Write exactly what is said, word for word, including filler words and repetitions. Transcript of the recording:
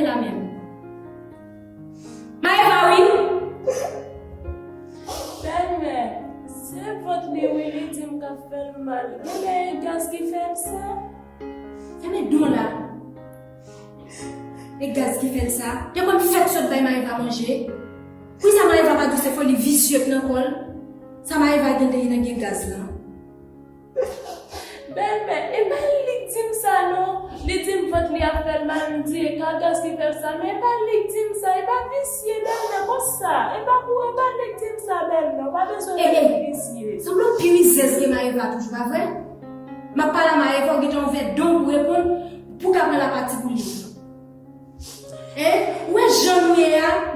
la menm. Maeva, wi. Bèlmè, se vant li wi, li di m k ap fè l mal. Genlè e gaz ki fè l sa. Fèmen don la. E gaz ki fè l sa. Te konn fèk sot bay Maeva manje. Poukisa Maeva pa di w se foli visye k nan kò l? Sa Maeva gen dèyè nan gen gaz lan? Bèlmè, e pa li k di m sa non. Li di m vant li ap fè l mal, m di e ka gaz ki fè l sa, men e pa li k di m sa, e pa visye bèlmè konsa. E pa pou, e pa li k di m sa bèlmè, ou pa bezwen rele visye. Sanble w pi rizèz ke Maeva toujou, pa vre? M ap pale a Maeva, ou gentan ouvè don pou reponn, pou ka pran lapati pou li. Hein? Ou wè jan nou ye a?